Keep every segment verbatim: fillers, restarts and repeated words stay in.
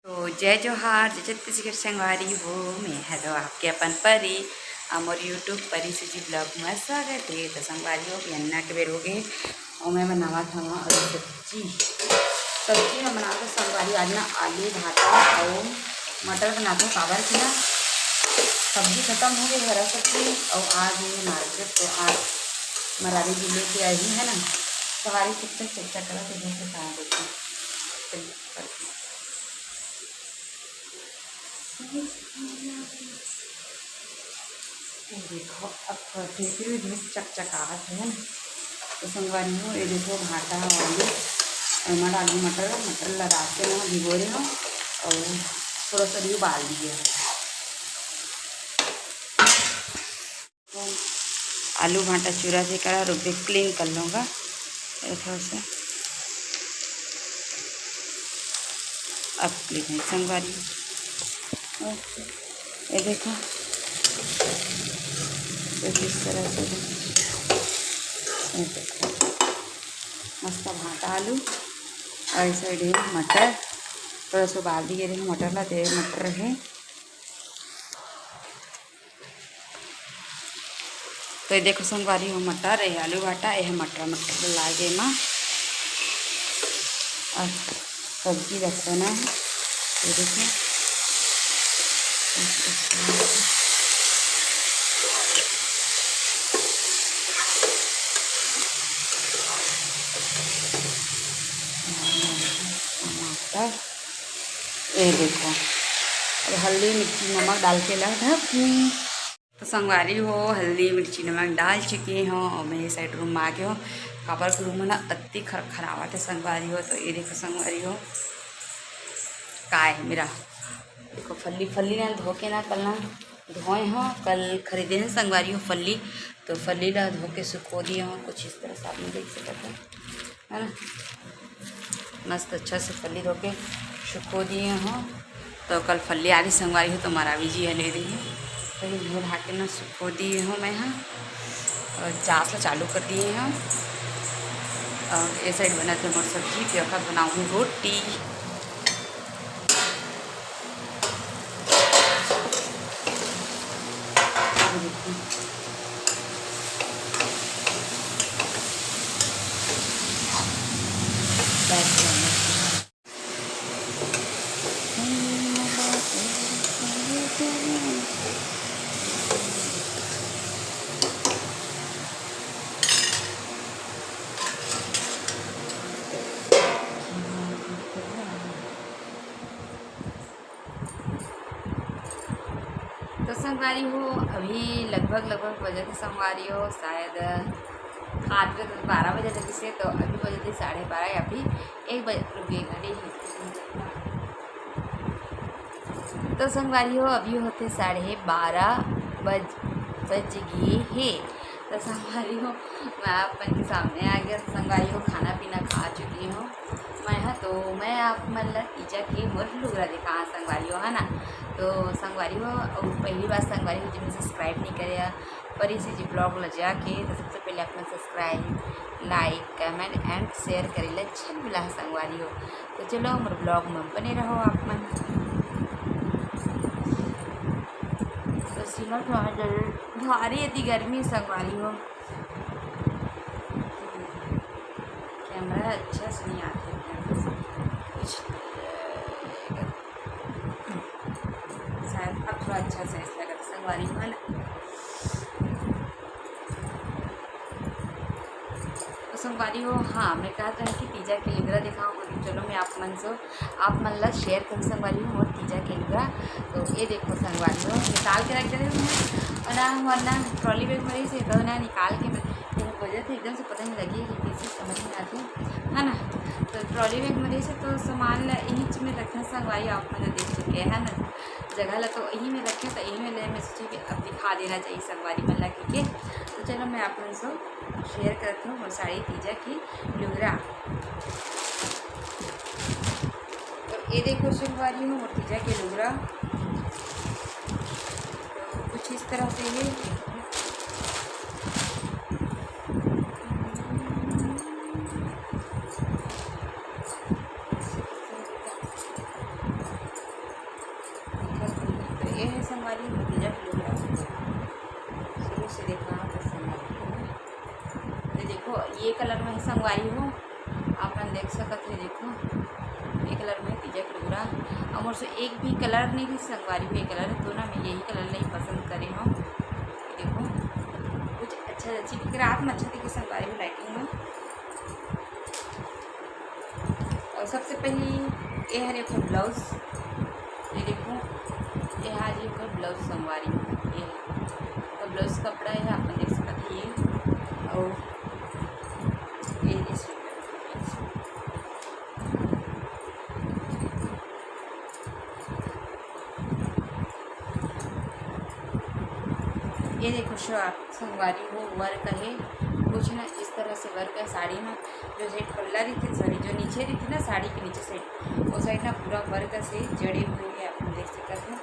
तो जय जोहार, जय छत्तीसगढ़ संगवारी हो, मैं हरो आपके अपन परी, अउ मोर YouTube परी सुजी vlog में स्वागत है। तो संगवारी हो, बिहन्ना के बेर हो गए, अउ मैं बनावत हवं अभी सब्जी। सब्जी में बनावत हवं संगवारी, आज ना आलू भाटा अउ मटर बनात हवं, काबर कि ना सब्जी खत्म हो गई, हरा सब्जी, अउ आज ये market तो आज मरारी जी लेके आई है ना, सारी चकचक चकचक करत है, जैसे कहा देखो। ये देखो, अब टेकरी भी चकचकावत है ना। तो संगवारी हो, ये देखो, भाटा वाली एमा डाली मटर, मटर ला डाल के ना भिगो रहे हो और थोड़ा सा भी उबाल दिए हो। आलू भाटा चूरा से करा, रुक दे, clean कर लूँगा। ये थोड़ा सा अब clean है संगवारी। ये देखो, तो इस तरह से, ये देखो, मस्त भाटा आलू और इस side ये मटर, थोड़ा सा उबाल दिए रहे मटर ला, दे मटर है। तो ये देखो संगवारी हो, मटर, ये आलू भाटा, ये मटर, मटर लागे मा और सब्जी रखना है। ये देखो, टमाटर, ये देखो, अब हल्दी, मिर्ची, नमक डाल के ला ढक दूँ। तो संगवारी हो, हल्दी, मिर्ची, नमक डाल चुके हो और मैं ये side room में आ गए हो। काबर के room में ना अति खरखरावत है संगवारी हो। तो ये देखो संगवारी हो, का है मेरा, देखो फल्ली, फल्ली ना धो के ना कल ना धोए हो, कल खरीदे हैं संगवारी हो फल्ली, तो फल्ली ला धो के सुखो दिए हो कुछ इस तरह से, आप मन देख सकत हो, है ना। मस्त अच्छा से फल्ली धो के सुखो दिए हो। तो कल फल्ली आ रही संगवारी हो, तो मरावी जी ह ले रही है। तो ये धो धा के ना सुखो दिए हो मैं, हाँ, और चास ला चालू कर दिए हो। और ये side बनत है मोर सब्जी, फिर ओकर बनाऊँ रोटी। तो संगवारी हो, अभी लगभग, लगभग बजत हे संगवारी हो, शायद खात के तो बारह बजे लगिस हे, तो अभी बजत हे साढ़े बारह या फिर एक बजे, रुकिए, घड़ी ही। तो संगवारी हो, अभी होथे साढ़े बारह बज, बज गे हे। तो संगवारी हो, मैं आप मन के सामने आ गया। तो संगवारी हो, खाना पीना खा चुकी हूँ मैं ह। तो मैं आप मन ला तीजा के मोर लुगरा दिखाहूँ संगवारी हो, है ना। तो संगवारी हो, अउ पहली बार संगवारी हो, जिन subscribe नहीं करे ह, परी सुजी vlog ला जाके, तो सबसे पहले आप मन subscribe, like, comment and share करे ला झन भुलाहा संगवारी हो। तो चलो, मोर vlog में बने रहो आप मन। तो सीमा थोड़ा जरूर भारी अति गर्मी संगवारी हो, camera अच्छा से नहीं आते, कुछ शायद अब थोड़ा अच्छा से ऐसा लगा संगवारी हो, है ना। तो संगवारी हो, हाँ, मैं कहत रहे कि तीजा के लुगरा दिखाऊँ, तो चलो मैं आप मन से, आप मन ला share करूँ संगवारी हो, मोर तीजा के लुगरा। तो ये देखो संगवारी हो, निकाल के रख दे रहे हूँ, और ना हमार ना trolley bag में रही से, तो ना निकाल के मैं, मेरे वजह से एकदम से पता नहीं लगी कि किसी समझ में आती है ना। तो trolley bag में रही से तो सामान ला यही में रखना संगवारी, आप मन देख चुके हैं ना, जगह ला तो यही में रखे, तो यही में ले मैं सोची कि अब दिखा देना चाहिए संगवारी मन ला, ठीक है। तो चलो मैं आप मन से share करती हूँ मोर साड़ी तीजा की लुगरा। तो ये देखो संगवारी हो मोर तीजा के लुगरा, तो कुछ इस तरह से ये वाली भतीजा के लुगरा शुरू से देखा तो संगवारी हो। ये देखो, ये कलर में ही संगवारी हो, आप मन देख सकत हे। देखो, ये कलर में तीजा के लुगरा, और मोर से एक भी कलर नहीं थी संगवारी हो। ये कलर तो ना, मैं यही कलर नहीं पसंद करे हूँ। देखो, कुछ अच्छा, अच्छी रात में अच्छा दिखे संगवारी हो लाइटिंग में। और सबसे पहली ये हरे ओकर ब्लाउज, ये देखो, ये हरे ओकर ब्लाउज संगवारी, ये तो ब्लाउज कपड़ा है, आप देख सकत हैं। ये और ये, ये स्वेटर। ये देखो, शो आप संगवारी हो, वर्क है, कुछ ना इस तरह से वर्क है साड़ी में। जो सेट पल्ला रहिथे, सॉरी, जो नीचे रहिथे ना साड़ी के नीचे सेट, वो साइड ना पूरा वर्क से जड़े हुए हैं, आप देख सकते हैं।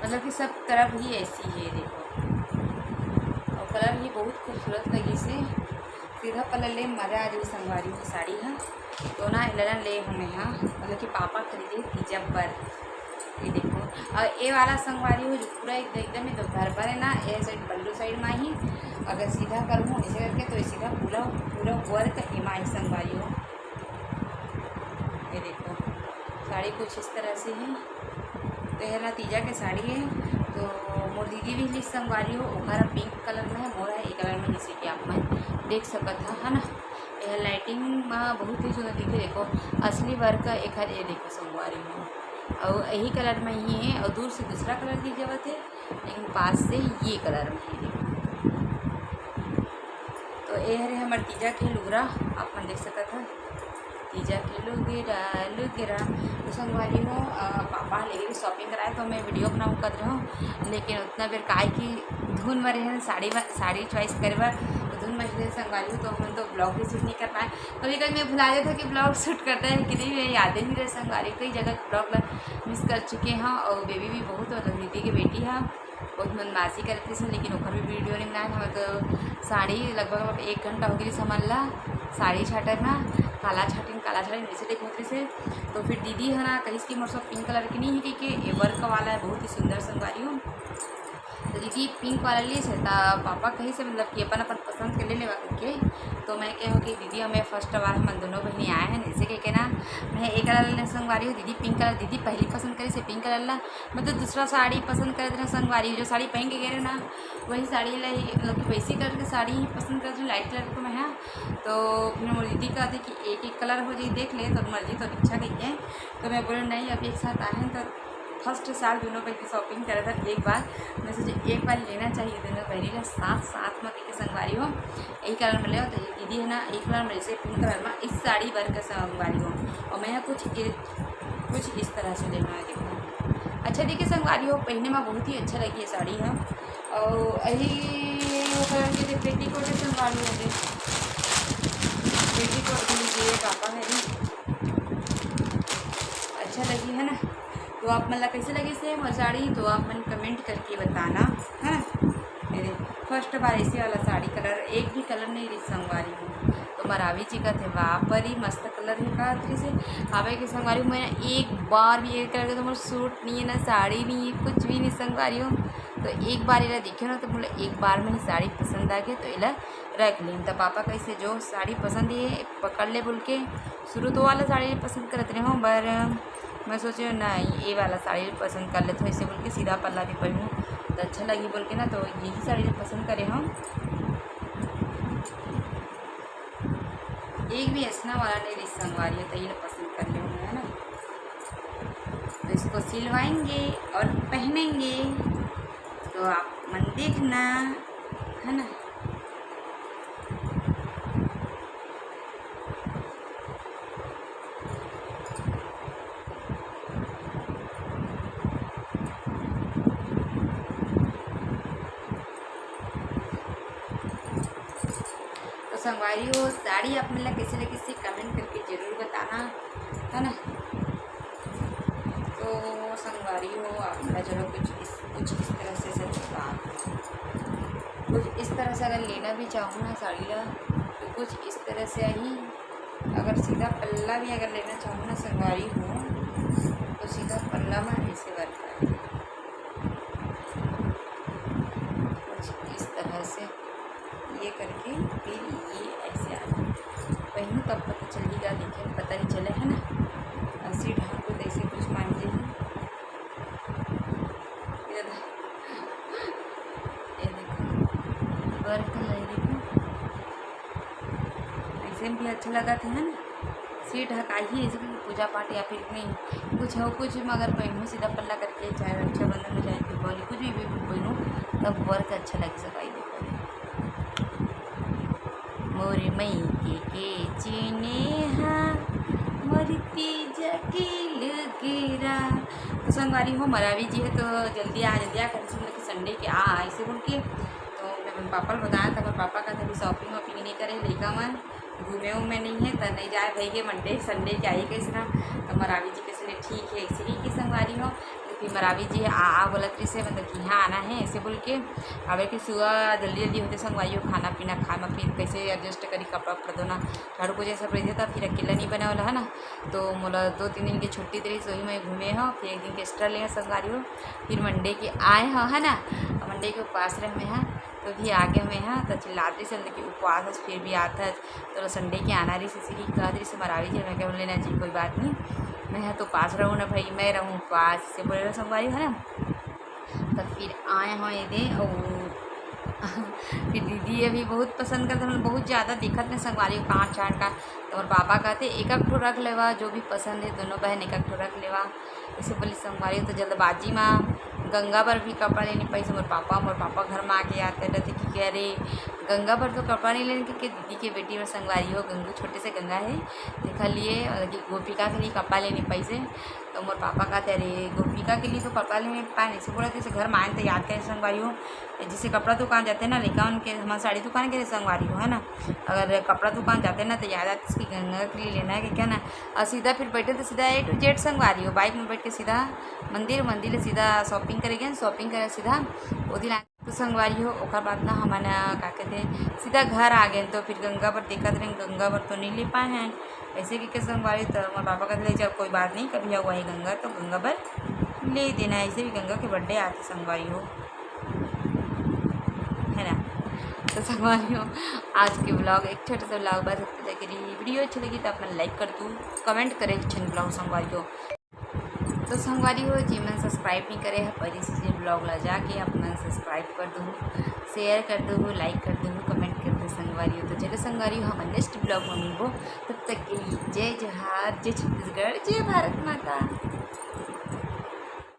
मतलब कि सब तरफ ही ऐसी है, देखो, और कलर भी बहुत खूबसूरत लगी से। सीधा पल्ला ले मजा आ जाए संगवारी हो साड़ी है। तो ना एला ना ले हमें, हाँ, मतलब कि पापा खरीदे तीजा बर। ये देखो, और ये वाला संगवारी हो जो पूरा एकदम, एकदम ही तो घर पर है ना, ये साइड पल्लू साइड में ही। अगर सीधा करूँ ऐसे करके तो ये सीधा पूरा, पूरा वर्क एमा ही संगवारी हो। ये देखो, साड़ी कुछ इस तरह से है। तो ये ना तीजा के साड़ी है। तो मोर दीदी भी ली संगवारी हो, ओकरा पिंक कलर में है, मोर है ये कलर में, जैसे कि आप मन देख सकत ह, है ना। यह लाइटिंग में बहुत ही सुंदर दिखे। देखो, असली वर्क एकर, ये देखो संगवारी हो, और यही कलर में ही है, और दूर से दूसरा कलर दिख जावत है, लेकिन पास से ये कलर में है। देखो, तो ये हरे हमर तीजा के लुगरा, आप मन देख सकत ह, तीजा के लुगरा, लुगरा। तो संगवारी हो, अ, पापा ले गए शॉपिंग कराए, तो मैं वीडियो बनाऊँ कर रहा हूँ, लेकिन उतना बेर काय की धुन में रहे साड़ी में, साड़ी चॉइस करे बर, तो धुन में रहे संगवारी हो, तो हम तो ब्लॉग भी शूट नहीं कर पाए। कभी कभी मैं भुला जाता कि ब्लॉग शूट करता है कि नहीं, मैं याद ही नहीं रहे संगवारी, कई जगह ब्लॉग ला मिस कर चुके हैं। और बेबी भी बहुत, मतलब दीदी के बेटी है, बहुत बदमाशी करत रहिस, लेकिन ओकर भी वीडियो नहीं बनाए। हमर तो साड़ी लगभग, लगभग एक घंटा हो गई हमन ला साड़ी छांटत ना, काला छाटिन, काला छाटिन, वैसे देख होत रहिस। तो फिर दीदी है ना कहिस कि मोर सब पिंक कलर के नहीं है, कि, कि ये वर्क वाला है, बहुत ही सुंदर संगवारी हो। तो दीदी पिंक वाला ली से, त पापा कहिस, मतलब कि अपन अपन पसंद के ले लेवा करके। तो मैं कहे हो कि दीदी, हमें फर्स्ट बार हम दोनों बहनी आए हैं, जैसे कह के ना, मैं एक कलर लेने संगवारी हूँ, दीदी पिंक कलर, दीदी पहली पसंद करी से पिंक कलर ला। मैं तो दूसरा साड़ी पसंद करत रहे संगवारी, जो साड़ी पहन के गए रहे ना, वही साड़ी ला ही, मतलब कि वैसी कलर के साड़ी ही पसंद करत रहे, लाइट कलर को मैं, हाँ। तो फिर मोर दीदी कहते कि एक एक कलर हो जाए, देख ले, तो मर्जी, तो अच्छा कही है। तो मैं बोले, नहीं, अभी एक साथ आए हैं, तो फर्स्ट साल दोनों बहनी शॉपिंग करे था एक बार। मैं सोचे एक बार लेना चाहिए दोनों बहनी ला साथ साथ में, के संगवारी हो। यही कलर में ले, तो ये दीदी है ना, एक कलर में, जैसे पिंक कलर में इस साड़ी बर के संगवारी हो। और मैं कुछ ए-, कुछ इस तरह से लेना है, देखो, अच्छा दिखे संगवारी हो, पहने में बहुत ही अच्छा लगी ये साड़ी है। और यही वो कलर के पेटीकोट है संगवारी हो गए, पेटीकोट भी लिए पापा है, अच्छा लगी है ना। तो आप मन ला कैसे लगे से मोर साड़ी, तो आप मन कमेंट करके बताना, है ना। मेरे फर्स्ट बार ऐसे वाला साड़ी कलर, एक भी कलर नहीं रही संगवारी हूँ। तो मरावी जी कहते, वाह परी, मस्त कलर है, का थी से। काबे के संगवारी हूँ, मैं एक बार भी ये कलर के तो मोर सूट नहीं है ना, साड़ी नहीं है, कुछ भी नहीं संगवारी हूँ। तो एक बार ये देखे ना, तो बोले एक बार में ही साड़ी पसंद आ गया, तो इला रख ली। तो पापा कैसे जो साड़ी पसंद है पकड़ ले बोल के, शुरू तो वाला साड़ी पसंद करत रहे हूँ, पर मैं सोचे नहीं, ये वाला साड़ी पसंद कर लेते हो, इसे बोल के सीधा पल्ला भी पहनूँ तो अच्छा लगी बोल के ना, तो यही साड़ी पसंद करे हम। एक भी ऐसा वाला नहीं रिस संगवारी है, तो ये पसंद कर ले, है ना। तो इसको सिलवाएंगे और पहनेंगे, तो आप मन देखना, है ना। तो संगवारी हो, साड़ी आप मन ला कैसे लगी से कमेंट करके जरूर बताना, है ना। तो संगवारी हो, आप मन ला चलो कुछ इस, कुछ इस तरह से, से कुछ इस तरह से अगर लेना भी चाहो ना साड़ी ला, तो कुछ इस तरह से ही, अगर सीधा पल्ला भी अगर लेना चाहो ना संगवारी हो, तो सीधा पल्ला गला में ऐसे वर्क करके कुछ इस तरह से ये करके फिर ये ऐसे आ जाए। पहनू तब पता चलेगा, देखे पता नहीं चले, है ना। अस्सी ढाल को तो ऐसे कुछ मान लीजिए। ये देखो, ये देखो, वर्क है, ये देखो, ऐसे में भी अच्छा लगा था, है ना। सिर ढकाई ही ऐसे कि पूजा पाठ या फिर नहीं कुछ हो कुछ, मगर पहनू सीधा पल्ला करके, चाहे रक्षाबंधन हो, चाहे दीपावली, कुछ भी, भी पहनू, तब वर्क अच्छा लग सका। ये देखो, मोर मइके के चिन्हे हा, मोर तीज के लुगरा। तो संगवारी हो, मरावी जी है तो जल्दी आ, जल्दी आ, कल से मतलब कि संडे के आ, ऐसे बोल के। तो मैं अपन पापा ल बताया था, पर पापा का अभी शॉपिंग वॉपिंग नहीं करे, लइका मन घूमे उमे नहीं है, तो नहीं जाए भाई के, मंडे संडे के आई कैसे ना। तो मरावी जी कैसे ने ठीक है, ऐसे ही कि संगवारी हो। तो फिर मरावी जी आ, आ बोलत रहिसे, मतलब कि यहाँ आना है ऐसे बोल के। अब कि सुबह जल्दी जल्दी होते संगवारी हो, खाना पीना खाए में फिर कैसे एडजस्ट करी, कपड़ा उपड़ा धोना, झाड़ू पोछा सब रहिथे, तब फिर अकेला नहीं बने वाला है ना। तो मोला दो तीन दिन की छुट्टी दे रही, वही मैं घूमे हो, फिर एक दिन के एक्स्ट्रा ले हो संगवारी हो, फिर मंडे के आए हो, है ना। मंडे के उपास रहे मैं, हाँ, तो भी आगे मैं, हाँ, तो चिल्लात रहिस, लेकिन उपवास हस, फिर भी आत हस। तो संडे के आना रहिस, इसी की कहत रहिस मरावी जी, मैं कहूँ, "लेना जी, कोई बात नहीं, मैं हा तो उपास रहूँ ना भाई, मैं रहूँ उपास," इसे बोले रहो संगवारी, है ना। तब फिर आए हो ये दे, और फिर दीदी अभी बहुत पसंद करते हैं, मतलब बहुत ज़्यादा देखत ने संगवारी हो, काट चाट का। तो मोर पापा कहते, "एक एक ठो रख लेवा, जो भी पसंद है, दोनों बहन एक एक ठो रख लेवा।" ऐसे बोली संगवारी हो, तो जल्दबाजी में गंगा बर भी कपड़ा लेने पैसे मोर पापा, मोर पापा घर में आके याद कर रहे थे कि, कि अरे, गंगा बर तो कपड़ा नहीं लेने के, कि दीदी के बेटी में संगवारी हो, गंगू, छोटे से गंगा है, देखा लिए, और कि गोपिका के लिए कपड़ा लेने पैसे। तो मोर पापा कहते, "अरे, गोपिका के लिए तो कपड़ा लेने पाए नहीं," ऐसे बोला, जैसे घर में आए तो याद करें संगवारी हो, जैसे कपड़ा दुकान जाते ना, लइका उनके, हमारे साड़ी दुकान के संगवारी हो, है ना, अगर कपड़ा दुकान जाते ना, तो याद आती कि गंगा के लिए लेना है कि क्या ना। और सीधा फिर बैठे तो सीधा A to Z संगवारी हो, बाइक में बैठ के सीधा मंदिर, मंदिर ले सीधा शॉपिंग करे गए, शॉपिंग करे सीधा वो दिन आ-, तो संगवारी हो, ओकर बाद ना हमन, का कहते, सीधा घर आ गए। तो फिर गंगा बर देखत रहे, गंगा बर तो नहीं ले पाए हैं, ऐसे कि के संगवारी। तो मोर पापा कहते, "ले चल, कोई बात नहीं, कभी आऊ वही गंगा, तो गंगा बर ले देना है।" ऐसे भी गंगा के बर्थडे आते संगवारी हो, है ना। तो संगवारी हो, आज के ब्लॉग एक छोटा सा ब्लॉग बस इतना तक रही। वीडियो अच्छी लगी तो अपन लाइक कर दू, कमेंट करे अच्छे ब्लॉग संगवारी हो। तो संगवारी हो, जे मन सब्सक्राइब नहीं करे है, पहले से जे ब्लॉग ला जाके अपन सब्सक्राइब कर दू, शेयर कर दू, लाइक कर दू, कमेंट कर दू संगवारी हो। तो चलो संगवारी हो, हम नेक्स्ट ब्लॉग में मिलबो, तब तक के लिए जय जोहार, जय छत्तीसगढ़, जय भारत माता।